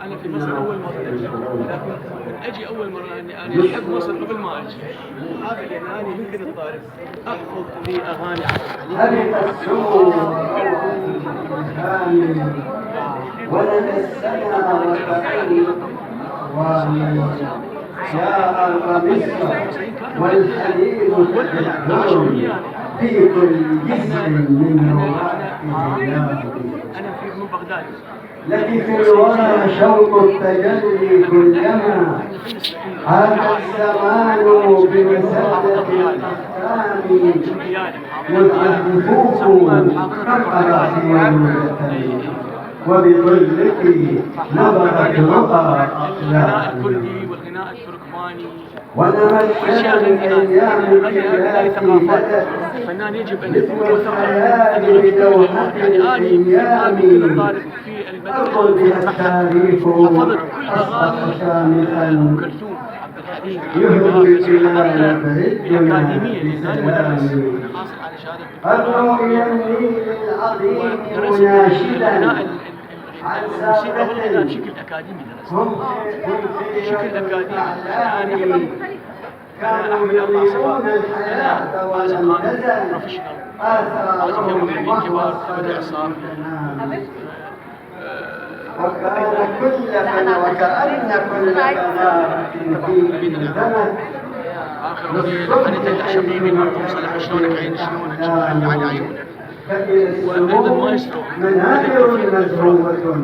انا في مصر اول مرة اجي، لكن اجي اول مرة اني انا احب مصر قبل ما اجي. هذا لان انا من كنت طالب احفظ لي اغاني عبد الحليم. هبط السمو والهام ولد السنا وتقل أقوامي يا أرض مصر والحليل تدبر في كل جزء من رواك انا في من بغداد. لك في الورى شوق التجلي كلما عاد الزمان بمسدة الأختام والعهد فوق خيانة وبظلك نظرت رؤى الغناء أقلام الكردي والغناء التركماني ونمت والشيخ الأيام هذه التي ثقافات. بدت الفنان يجب ان مثل يكون مثقف، الخيال ان يعرف كل بدوحة اللغات. يعني انا الأيام كنت طالب في أرض المدرسة بها التاريخ حفظت كل أصبح اغاني شامخا ام كلثوم، عبد الحليم، عبد يهدي الوهاب، إلى حتى مبعدنا بالاكاديميه، لان انا مدرس، بسلام انا حاصل على شهادة دكتوراه أرنو إلى النيل العظيم ودرست الغناء مناشدا عن الموسيقى والغناء سادة بشكل اكاديمي، درست هم بشكل خيرة اكاديمي. يعني انا الأعلام احمل انا كانوا احمل اربع يضيئون صفات: انا الحياة عازف ولم قانون تزل professional، عازف آثارهم مغربي وهو كبار، بديع الصدى الصافي، المتنامي وكان كل فن وكأن كل فنارة فيه دمت اخر اغنية للصبح لحنتها حيث شقيقي المرحوم صلاح، شلونك عيني شلونك شوف على عيونك. فإلى وايضا السمو مايسترو منابر كثير من الافراح مزهوة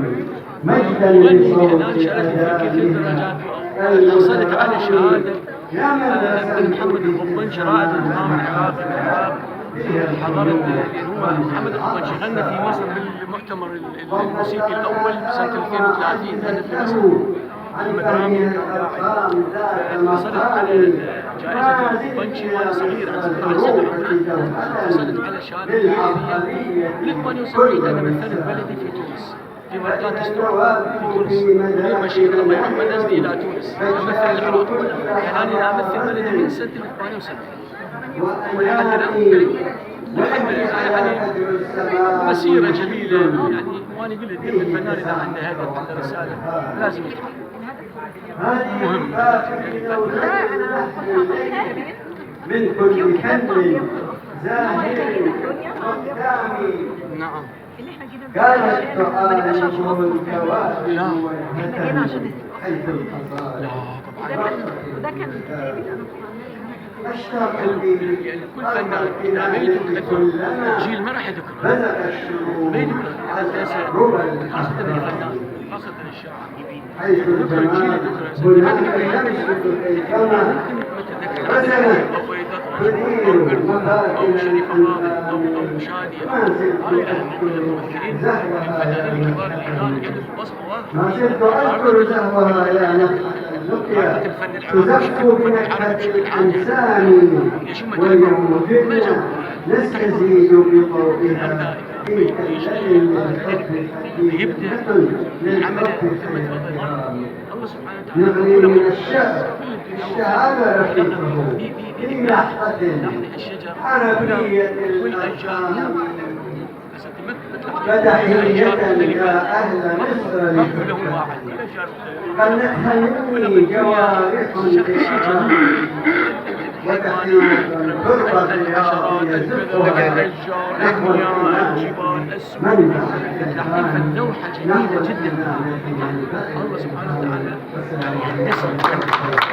مجدا مغني لصوت لان شاركت في كثير أدائها درجات وحصلت على المترامي شهادة يا من ابن رسمت محمد القبنجي رائد المقام العراقي بالعراق. فيها حضرت الخيول لان هو محمد القبنجي غنى في مصر بالمؤتمر ضمت الموسيقي الاول بسنة الآثار 32، غنى في مصر. وعزته عن محمد رامي فهمها كان قاعد. الأرقام ذات حصلت على مقام جائزة ما زلت القبنجي يا وانا صغير، مصر على 16 سنة العروبة عمري جوهرا حصلت على شهادة تقديرية. للعبقرية بال 78 كل انا مثلت وسام بلدي في تونس في مهرجان فإذا تستور في الجواب تونس. في منير مداخل بشير الله يرحمه نزلي نهر الى تونس امثل فاجتاز العراق. كل يعني انا امثل بلدي من حضارة سنة 78 ولحد الان. وأنامي لحد ولك الان على يعني فجر السماء مسيره مشد جميلة. يعني وانا قلت فيه الفنان اذا عنده تسعة هدف، عنده رسالة، أفكار لازم يتحقق. هذه مهم رفاق يعني في الفن. نوزة اللحن الليل من كل فن زاهر قدامي نعم. قالت تعالجه الكواكب لا والهتم حيث لا القصائد طبعا. رقت الابتسام أشتاق حلو. في يعني كل أرض فنان اذا ما الكنانة يذكر كلما الجيل ما راح يذكره، بزغ ما الشروق يذكره على هسه، ربى خاصة الفنان، الأحلام خاصة الشاعر. حيث ذكر الجيل الجمال يذكره هسه، هناك ما شمس تذكر كيفما ممكن ما تتذكر عبد الحليم رسمت او فريد الاطرش او تدير ام كلثوم او مفاتن شريف فاضل او الأنغام شاديه. ما زلت هاي اهم من أذكر الممثلين زهوها يا الفنانين الكبار نفحة اللي كانوا اللقيا يدخلوا بصمة واضحة ما في زلت أذكر عرضة زهوها يا نفحة اللقيا عرضة الفن العراقي تزف بشكل الفن العربي بنكهة بشكل عام. يعني الأنسان ليش هم تحضر واليوم ما جئنا جو تحضر نستزيد بضوئها النهارده في اذا تلة يشتغل للحب يبدع حديثة من عمله للحب ثم تفضل حياة الله سبحانه وتعالى نغلي خلق من الشعر كل الدنيا اشتعل وخلق رفيقه دي دي في دي لحظة نحن الشجر عربية والاشجار الأرحام بس انت ما تلاحظ الاشجار فتحية مختلفة، يا أهل ماكو مصر ماكو لون لحبك واحد، كل الاشجار مختلفة. غنتها خلق مني الدنيا جوارح شيء جميل، بإعرابي الحيوانات، وتحية تربى الحشرات، الرياض الكذا، يزفها الاشجار، نحو المياه، الإناث الجبال، السوق. منبع تلاحظين الإلهام فاللوحه نحو جميلة جدا. الإناث منبع الله سبحانه الإلهام وتعالى والسلام يعني عليكم هندسة ورحمة الله.